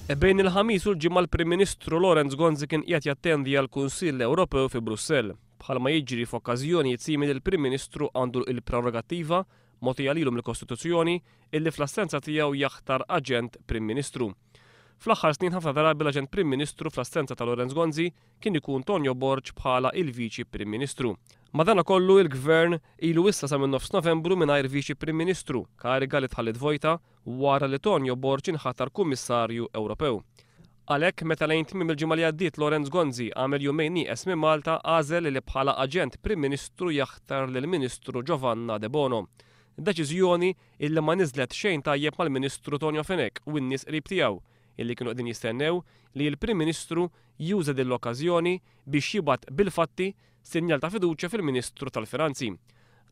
Bejn il-Ħamis u l-Ġimgħa l-Prim Ministru Lawrence Gonzi kien qiegħed jattendi għall-Kunsill Ewropew fi Brussell. Bħalma jiġri f'okkażjonijiet simili l-Prim Ministru għandu l-prerogattiva, mogħtija lilu mill-Kostituzzjoni, illi fl-assenza tiegħu jaħtar Aġent Prim Ministru. Fl-aħħar snin ħafna drabi l-Aġent Prim Ministru fl-assenza ta' Lawrence Gonzi kien ikun Tonio Borg bħala il-Viċi Prim Ministru. Madanakollu il-Gvern ilu issa sa minn nofs Novembru mingħajr Viċi Prim Ministru, kariga li tħalliet vojta wara li Tonio Borg inħatar Kummissarju Ewropew. Għalhekk, meta lejn tmiem il-ġimgħa li għaddiet Lawrence Gonzi għamel jumejn nieqes minn Malta għażel li bħala Aġent Prim Ministru jaħtar lill-Ministru Giovanna Debono. Deċiżjoni illi ma niżlet xejn tajjeb mal-Ministru Tonio Fenech u n-nies qrib tiegħu illi kienu qegħdin jistennew li l-Prim Ministru juża din l-okkażjoni biex jibgħat bil-fatti sinjal ta' fiduċja fil-Ministru tal-Finanzi.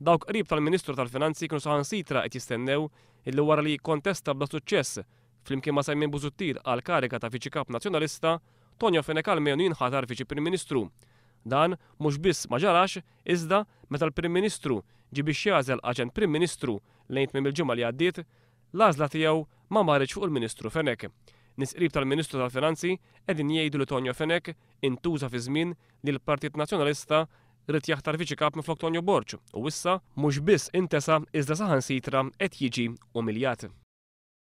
Dawk qrib tal-Ministru tal-Finanzi kienu saħansitra qed jistennew illi wara li jikkontesta bla suċċess flimkien ma' Simon Busuttil għall-kariga ta' Viċi Kap Nazzjonalista, Tonio Fenech almenu jinħatar Viċi Prim Ministru. Dan mhux biss ma ġarax, iżda meta l-Prim Ministru ġie biex jagħżel Aġent Prim Ministru lejn tmiem il-ġimgħa li għaddiet, l-għażla tiegħu ma marritx fuq il-Ministru Fenech. Nies qrib tal-Ministru tal-Finanzi qegħdin jgħidu li Tonio Fenech intuża fi żmien li l-Partit Nazzjonalista ried jaħtar Viċi Kap minflok Tonio Borg u issa mhux biss intesa iżda saħansitra qed jiġi umiljat.